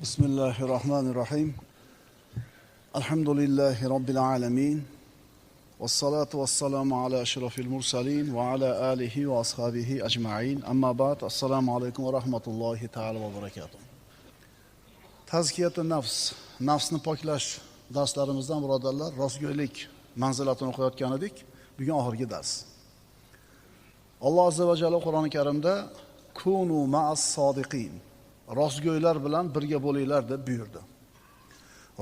Bismillahirrahmanirrahim. Elhamdülillahi Rabbil alemin. Vessalatu vesselamu ala eşrafil mursalin ve ala alihi ve ashabihi ecmain. Amma ba'd. Esselamu aleyküm ve rahmetullahi teala ve berekatuhu. Tazkiyatun nafs, nafsni poklash darslarimizdan birodarlar, rostgo'ylik manzilatini o'qiyotgan edik. Bugun oxirgi dars. Alloh azza va jalla Qur'oni Karimda kunu ma'as sodiqin, rostgo'ylar bilan birga bo'linglar deb buyurdi.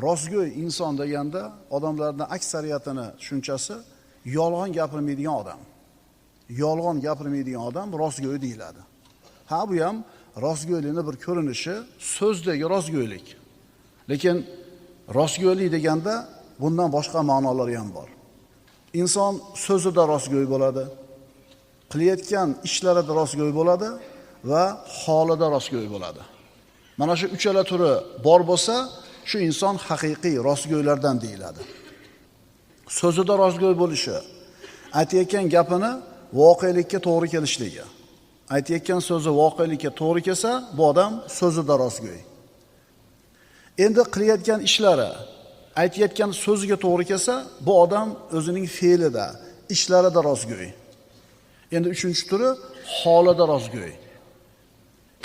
Rostgo'y inson deganda odamlarning aksariyatini tushunchasi yolg'on gapirmaydigan odam. Yolg'on gapirmaydigan odam rostgo'y deyiladi. Ha, bu ham rostgo'ylikning bir ko'rinishi, so'zdagi rostgo'ylik. Lekin rostgo'ylik deganda bundan boshqa ma'nolari ham bor. Inson so'zida rostgo'y bo'ladi, qilayotgan ishlarida rostgo'y bo'ladi va holida rostgo'y bo'ladi. Mana shu uchala turi bor bo'lsa, shu inson haqiqiy rostgo'ylardan deyiladi. So'zida rostgo'y bo'lishi, aytayotgan gapini voqelikka to'g'ri kelishligi. Aytayotgan so'zi voqelikka to'g'ri kelsa, bu odam so'zida rostgo'y. Endi qilayotgan ishlari aytayotgan so'ziga to'g'ri kelsa, bu odam o'zining fe'lida, ishlarida rostgo'y. Endi uchinchi turi holida rostgo'y.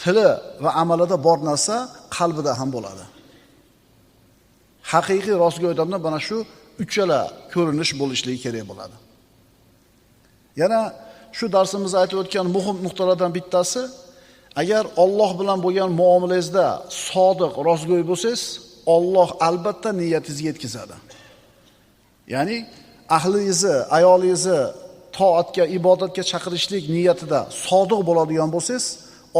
Tili va amalida bor narsa qalbida ham bo'ladi. Haqiqiy rostgo'y odamda mana shu uchala ko'rinish bo'lishligi kerak bo'ladi. Yana shu darsimizda aytib o'tgan muhim nuqtalardan bittasi, agar Alloh bilan bo'lgan muomalangizda sodiq, rostgo'y bo'lsangiz, Alloh albatta niyatingizga yetkazadi. Ya'ni ahlingizni, ayolingizni toatga, ibodatga chaqirishlik niyatida sodiq bo'ladigan bo'lsangiz,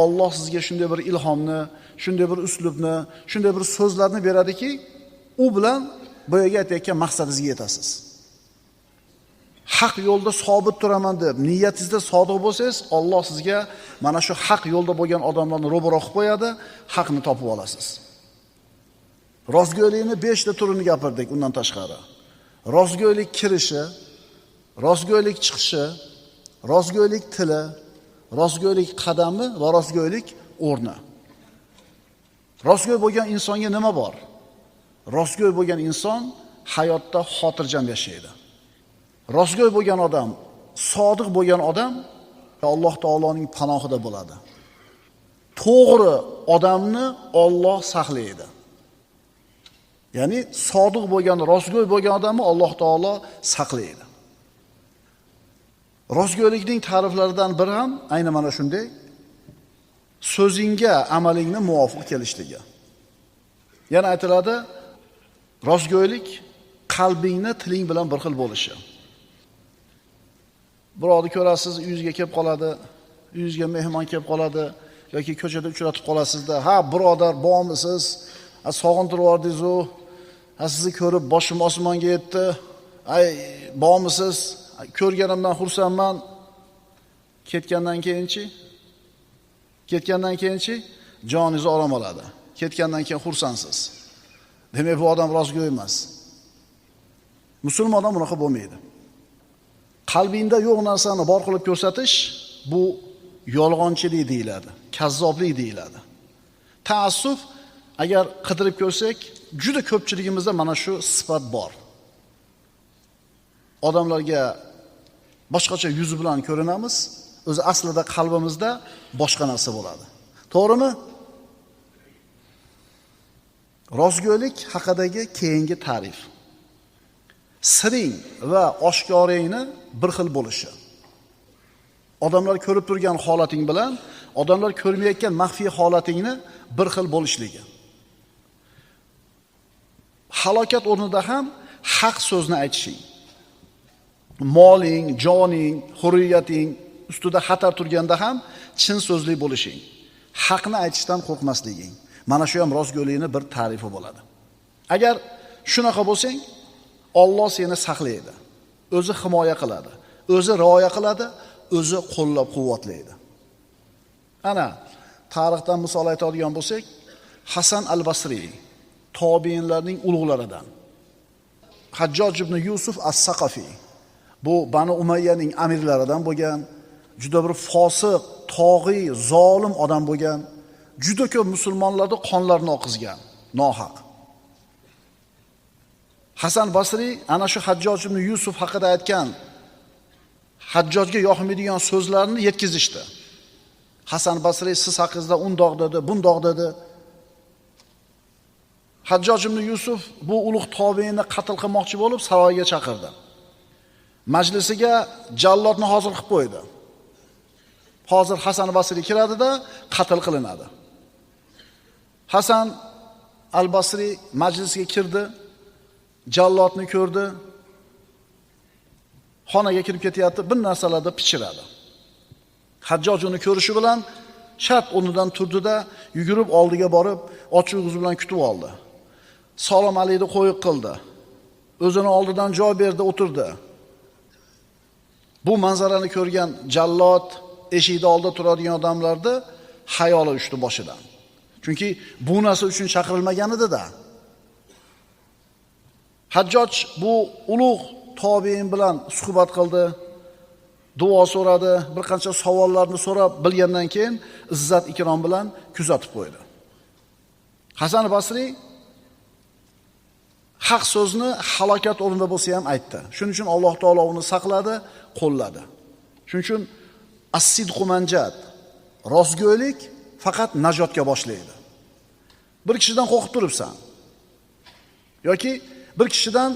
Alloh sizga shunday bir ilhomni, shunday bir uslubni, shunday bir so'zlarni beradiki, u bilan boyaga aytayotgan maqsadingizga yetasiz. Haq yo'lda sobit turaman deb niyatingizda sodiq bo'lsangiz, Alloh sizga mana shu haq yo'lda bo'lgan odamlarni ro'baro qilib qo'yadi, haqni topib olasiz. Rostgo'ylikni 5 ta turini gapirdik undan tashqari. Rostgo'ylik kirishi, rostgo'ylik chiqishi, rostgo'ylik tili, rostgo'ylik qadami va rostgo'ylik o'rni. Rostgo'y bo'lgan insonga nima bor? Rostgo'y bo'lgan inson hayotda xotirjam yashaydi. Rostgo'y bo'lgan odam, sodiq bo'lgan odam Alloh taoloning panohida bo'ladi. To'g'ri odamni Alloh saqlaydi. Ya'ni sodiq bo'lgan, rostgo'y bo'lgan odamni Alloh taolo saqlaydi. Rostgo'ylikning ta'riflaridan biri ham ayni mana shunday, so'zingga amalingni muvofiq kelishligi. Yana aytiladi, rostgo'ylik qalbingni tiling bilan bir xil bo'lishi. Birovni ko'rasiz, uyingizga kelib qoladi, uyingizga mehmon kelib qoladi yoki ko'chada uchratib qolasizda, ha birodar, bormisiz? Ha sog'intirib yubordingiz-u, ha sizni ko'rib boshim osmonga yetdi. Ay bormisiz? Ko'rganimdan xursandman. Ketgandan keyinchi? Ketgandan keyinchi joningiz orom oladi. Ketgandan keyin xursandsiz. Demak, bu odam rostgo'y emas. Musulmon odam bunaqa bo'lmaydi. Qalbingda yo'q narsani bor qilib ko'rsatish bu yolg'onchilik deyiladi, kazzoblik deyiladi. Taassuf, agar qidirib ko'rsak, juda ko'pchiligimizda mana shu sifat bor. Odamlarga boshqacha yuz bilan ko'rinamiz, o'zi aslida qalbimizda boshqa narsa bo'ladi. To'g'rimi? Rostgo'ylik haqidagi keyingi ta'rif. Siring va oshkoringni bir xil bo'lishi. Odamlar ko'rib turgan holating bilan odamlar ko'rmayotgan maxfiy holatingni bir xil bo'lishligi. Halokat o'rnida ham haq so'zni aytishing. Moling, joning, hurriyating ustida xatar turganda ham chin so'zli bo'lishing. Haqni aytishdan qo'rqmasliging. Mana shu ham rostgo'ylikning bir ta'rifi bo'ladi. Agar shunaqa bo'lsang, Alloh seni saqlaydi. O'zi himoya qiladi, o'zi rioya qiladi, o'zi qo'llab-quvvatlaydi. Ana tarixdan misol aytadigan bo'lsak, Hasan al-Basri tobiinlarning ulug'laridan. Hajjoj ibn Yusuf as-Saqafi bu Banu Umayyaning amirlaridan bo'lgan, juda bir fosiq, tog'iy, zolim odam bo'lgan. Juda ko'p musulmonlarning qonlarini oqizgan, nohaq. Hasan Basriy ana shu Hajjoj ibn Yusuf haqida aytgan Hajjojga yoqmaydigan so'zlarni yetkazishdi. Hasan Basriy siz haqingizda undoq dedi, bundoq dedi. Hajjoj ibn Yusuf bu ulug' tobiinni qatl qilmoqchi bo'lib saroyga chaqirdi. Majlisiga jallodni hozir qilib qo'ydi. Hozir Hasan Basriy kiradida qatl qilinadi. Hasan al-Basriy majlisga kirdi, jallodni ko'rdi. Xonaga kirib ketyapti, bir narsalarni pichiradi. Hajjoj uni ko'rishi bilan shart o'rnidan turdi-da, yugurib oldiga borib, ochiq yuz bilan kutib oldi. Salom alayni qo'yiq qildi. O'zini oldidan joy berdi, o'tirdi. Bu manzarani ko'rgan jallod, eshikda oldida turadigan odamlarni xayoli uchdi boshidan. Chunki bu narsa uchun chaqirilmagan edi-da. Hajjoj bu ulug' tobiin bilan suhbat qildi, duo so'radi, bir qancha savollarni so'rab bilgandan keyin izzat ikrom bilan kuzatib qo'ydi. Hasan Basriy haq so'zni halokat o'rnida bo'lsa ham aytdi. Shuning uchun Alloh taolo uni saqladi, qo'lladi. Shuning uchun as-sidqu manjat, rostgo'ylik faqat najotga boshlaydi. Bir kishidan qo'rqib turibsan yoki bir kishidan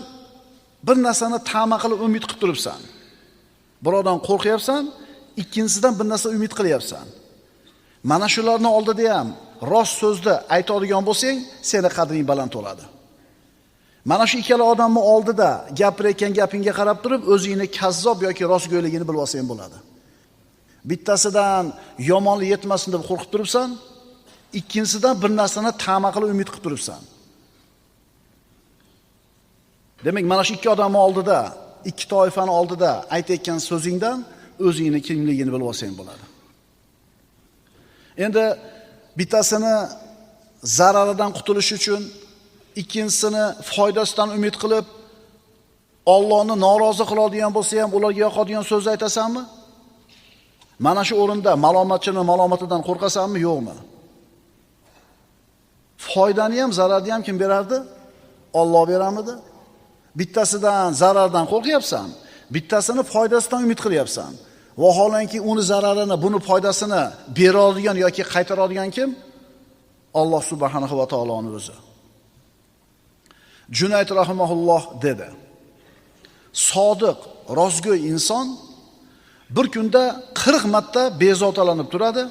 bir narsani ta'ma qilib umid qilib turibsan. Birovdan qo'rqyapsan, ikkinchisidan bir narsa umid qilyapsan. Mana shularning oldida ham rost so'zni aytadigan bo'lsang, seni qadring baland bo'ladi. Mana shu ikkala odamning oldida gapirayotgan gapingga qarab turib, o'zingni kazzob yoki rostgo'yligini bilib olsang bo'ladi. Bittasidan yomonlik yetmasin deb qo'rqib turibsan, ikkinchisidan bir narsani ta'ma qilib umid qilib turibsan. Demak, mana shu ikki odamning oldida, ikki toifaning oldida aytayotgan so'zingdan o'zingni kimligini bilib olsang bo'ladi. Endi bittasini zararidan qutulish uchun, ikkinchisini foydasidan umid qilib, Allohni norozi qiladigan bo'lsa ham ularga yoqadigan so'z aytasanmi? Mana shu o'rinda malomatchini malomatidan qo'rqasanmi, yo'qmi? Foydani ham, zararni ham kim berardi? Alloh beramidi? Bittasidan zarardan qo'rqyapsan, bittasini foydasidan umid qilyapsan. Vaholanki uni zararini, buni foydasini beradigan yoki qaytaradigan kim? Alloh subhanahu va taoloning o'zi. Junayd rahimahulloh dedi: Sodiq, rostgo'y inson bir kunda 40 marta bezovtalanib turadi.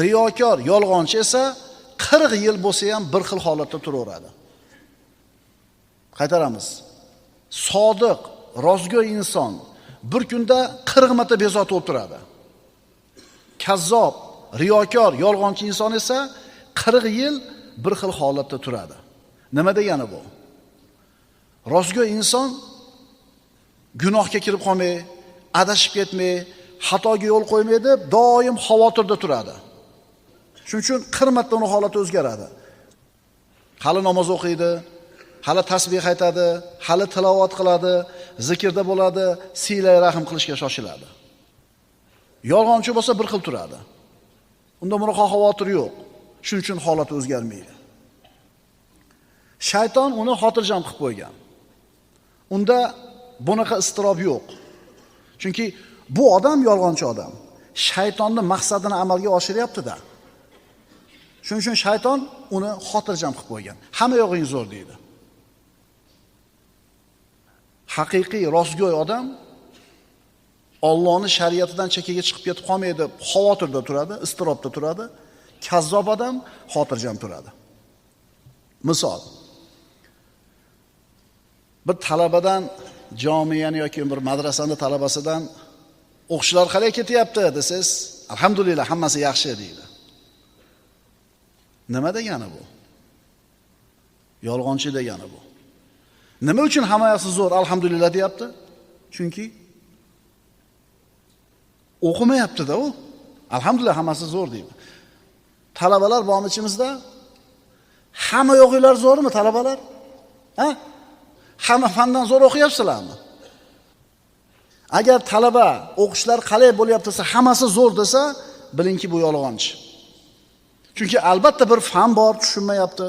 Riyokor, yolg'onchi esa 40 yil bo'lsa ham bir xil holatda turaveradi. Qaytaramiz. Sodiq, rostgo'y inson bir kunda 40 marta bezovta bo'lib turadi. Kazzob, riyokor, yolg'onchi inson esa 40 yil bir xil holatda turadi. Nima degani bu? Rostgo'y inson gunohga kirib qolmay, adashib ketmay, xatoga yo'l qo'ymay deb doim xavotirda turadi. Shuning uchun 40 marta uning holati o'zgaradi. Hali namoz o'qiydi, hali tasbih aytadi, hali tilovat qiladi, zikrda bo'ladi, silay rahm qilishga shoshiladi. Yolg'onchi bo'lsa bir xil turadi. Unda bunaqa xavotir yo'q. Shuning uchun holati o'zgarmaydi. Shayton uni xotirjam qilib qo'ygan. Unda bunaqa iztirob yo'q. Chunki bu odam yolg'onchi odam. Shaytonning maqsadini amalga oshiryapti-da. Shuning uchun shayton uni xotirjam qilib qo'ygan. Hamma yo'g'ing zo'r deydi. Haqiqiy rostgo'y odam Allohning shariatidan chekkaga chiqib ketib qolmaydi, xavotirda turadi, iztirobda turadi. Kazzob odam xotirjam turadi. Misol, bir talabadan jomiyani yoki bir madrasani talabasidan o'qishlar qalay ketyapti desangiz, alhamdulillah hammasi yaxshi deydi. Nima degani bu? Yolg'onchi degani bu. Nima uchun hammasi zo'r, alhamdulillah deyapti? Chunki o'qimayapti-da u. Alhamdulillah hammasi zo'r deydi. Talabalar bormi ichimizda? Hamma yo'qinglar zo'rmi talabalar? Ha? Hamma fandan zo'r o'qiyapsizlarmi? Agar talaba o'qishlar qalay bo'lyapti desa, hammasi zo'r desa, bilingki bu yolg'onchi. Chunki albatta bir fan bor, tushunmayapti.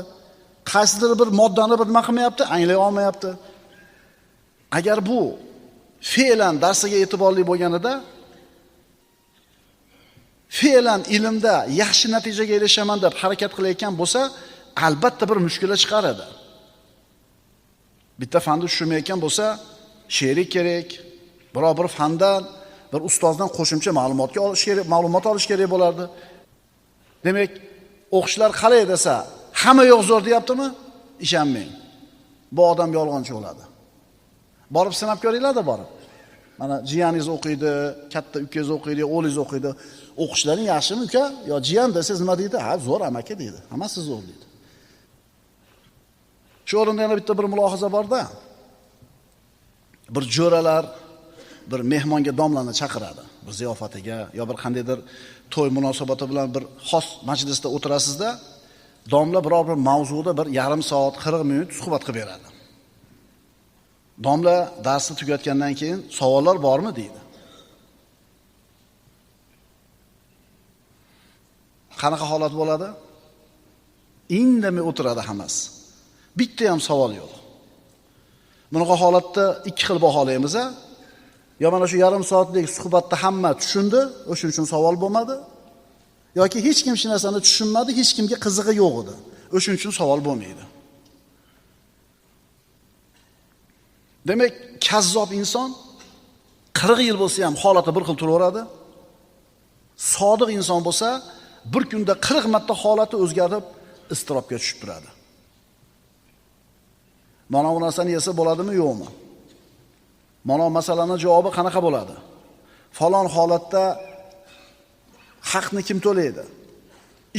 Qaysidir bir moddani bir nima qilmayapti, anglay olmayapti. Agar bu fe'lan darsiga e'tiborli bo'lganida, fe'lan ilmda yaxshi natijaga erishaman deb harakat qilayotgan bo'lsa, albatta bir mushkula chiqar edi. Bitta fanni tushunmayotgan bo'lsa, sherik kerak, biror bir fandan, bir ustozdan qo'shimcha ma'lumotga olish kerak, ma'lumot olish kerak bo'lardi. Demak, o'qishlar qalay desa, hamma yo'q zo'r deyaptimi? Ishonmang. Bu odam yolg'onchi bo'ladi. Borib sinab ko'ringlar-da borib. Mana jiyaningiz o'qiydi, katta ukangiz o'qiydi, o'g'lingiz o'qiydi. O'qishlaring yaxshimi uka? Yo jiyan desangiz nima deydi? Ha, zo'r amaki deydi. Hammasi zo'r deydi. Shu o'rinda yana bitta bir mulohaza bor-da. Bir jo'ralar bir mehmonga domlani chaqiradi. Bir ziyofatiga yo bir qandaydir to'y munosabati bilan bir xos majlisda o'tirasizda, domla biror bir mavzuda bir yarim soat, 40 minut suhbat qilib beradi. Domla darsni tugatgandan keyin savollar bormi deydi. Qanaqa holat bo'ladi? Indamay o'tiradi hammasi. Bitta ham savol yo'q. Bunaqa holatda ikki xil baholaymiz a. Yo mana shu yarim soatlik suhbatda hamma tushundi, o'shuning uchun savol bo'lmadi. Yoki hech kim shu narsani tushunmadi, hech kimga qizig'i yo'q edi. O'shuning uchun savol bo'lmaydi. Demak, kazzob inson 40 yil bo'lsa ham holati bir xil turaveradi. Sodiq inson bo'lsa, bir kunda 40 marta holati o'zgarib, iztirobga tushib turadi. Mana bu narsani yesa bo'ladimi, yo'qmi? Mana masalaning javobi qanaqa bo'ladi? Falon holatda haqni kim to'laydi?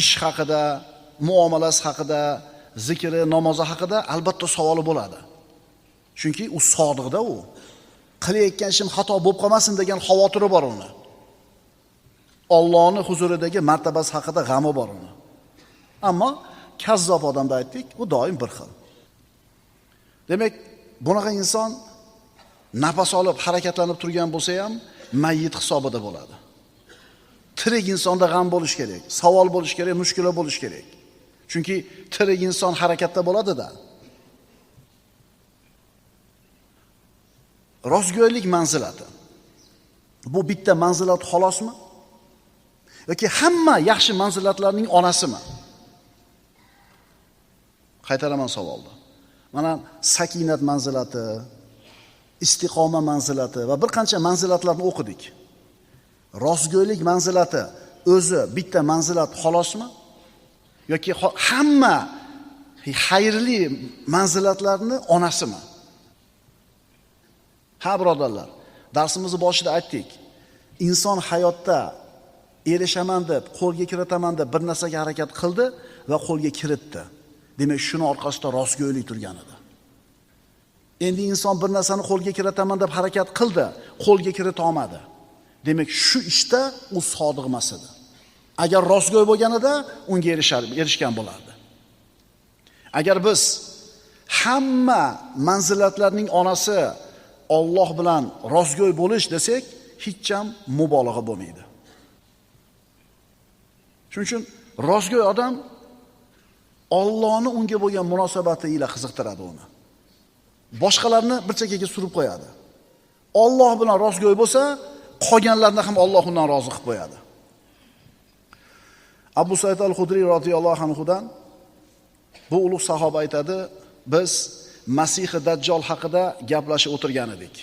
Ish haqida, muomalasi haqida, zikri, namozi haqida albatta savoli bo'ladi. Chunki u sodiqda u. Qilayotgan ishim xato bo'lib qolmasin degan xavotiri bor uni. Allohning huzuridagi martabasi haqida g'ami bor uni. Ammo kazzob odamda aytdik, u doim bir xil. Demak, bunaqa inson nafas olib harakatlanib turgan bo'lsa ham mayyit hisobida bo'ladi. Tirik insonda g'am bo'lish kerak, savol bo'lish kerak, mushkula bo'lish kerak. Chunki tirik inson harakatda bo'ladi-da. Rostgo'ylik manzilati. Bu bitta manzilat xolosmi? Yoki hamma yaxshi manzilatlarning onasimi? Qaytaraman savolni. Mana sakinat manzilati, istiqoma manzilati va bir qancha manzilatlarni o'qidik. Rostgo'ylik manzilati o'zi bitta manzilat xolosmi? Yoki hamma xayrli manzilatlarni onasimi? Ha, birodarlar, darsimizni boshida aytdik. Inson hayotda erishaman deb, qo'lga kiritaman deb bir narsaga harakat qildi va qo'lga kiritdi. Demak, shuni orqasida rostgo'ylik turgan edi. Endi inson bir narsani qo'lga kiritaman deb harakat qildi, qo'lga kirita olmadi. Demak, shu ishda u sodiq emas edi. Agar rostgo'y bo'lganida unga erishgan bo'lardi. Agar biz hamma manzilatlarning onasi Alloh bilan rostgo'y bo'lish desak, hech ham mubolag'a bo'lmaydi. Shuning uchun rostgo'y odam Allohni unga bo'lgan munosabati ila qiziqtiradi uni. Boshqalarni bir chekkaga surib qo'yadi. Alloh bilan rostgo'y bo'lsa, qolganlarni ham Alloh undan rozi qilib qo'yadi. Abu Said al-Hudriy radhiyallohu anhudan bu ulug' sahoba aytadi, biz Masihi Dajjal haqida gaplashib o'tirgan edik.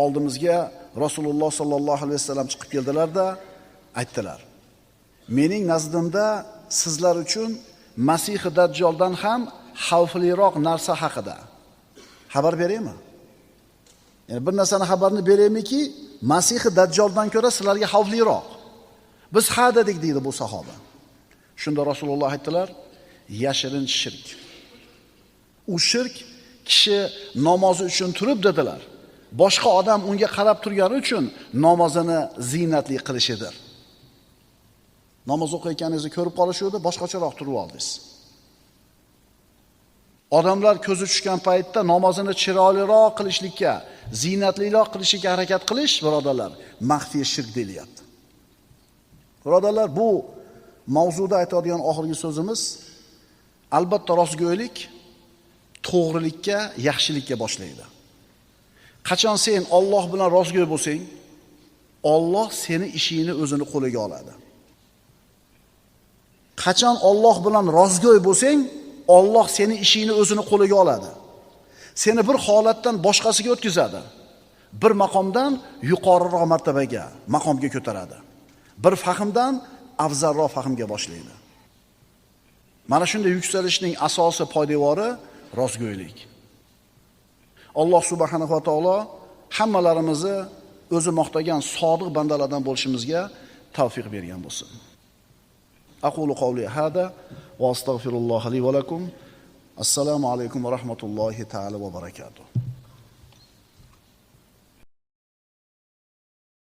Oldimizga Rasululloh sallallohu alayhi vasallam chiqib keldilar-da, aytdilar: "Mening nazdimda sizlar uchun Masihi Dajjoldan ham xavfliroq narsa haqida xabar beraymi? Ya'ni bir narsani xabarini beraymiki, Masihi Dajjoldan ko'ra sizlarga xavfliroq." Biz ha dedik, deydi bu sahoba. Shunda Rasululloh aytdilar: "Yashirin shirk. U shirk kishi namozi uchun turib dedilar. Boshqa odam unga qarab turgani uchun namozini ziynatli qilishidir." Namoz o'qiyotganingizni ko'rib qolishuvdi, boshqacharoq turib oldingiz. Odamlar ko'zi tushgan paytda namozini chiroyliroq qilishlikka, ziynatliroq qilishga harakat qilish, birodarlar, maxfiy shirk deyilyapti. Birodarlar, bu Mavzuda aytadigan oxirgi so'zimiz, albatta rostgo'ylik to'g'rilikka, yaxshilikka boshlaydi. Qachon sen Alloh bilan rostgo'y bo'lsang, Alloh seni ishingni o'zini qo'liga oladi. Qachon Alloh bilan rostgo'y bo'lsang, Alloh seni ishingni o'zini qo'liga oladi. Seni bir holatdan boshqasiga o'tkazadi. Bir maqomdan yuqoriroq martabaga, maqomga ko'taradi. Bir fahmdan afzalroq fahmga boshlaydi. Mana shunday yuksalishning asosi, poydevori rostgo'ylik. Alloh subhanahu va taolo hammalarimizni o'zi maqtagan sodiq bandalardan bo'lishimizga tavfiq bergan bo'lsin. Aqulu qawli hada va astagfirulloha li va lakum. Assalomu alaykum va rahmatullohi ta'ala va barakatuh.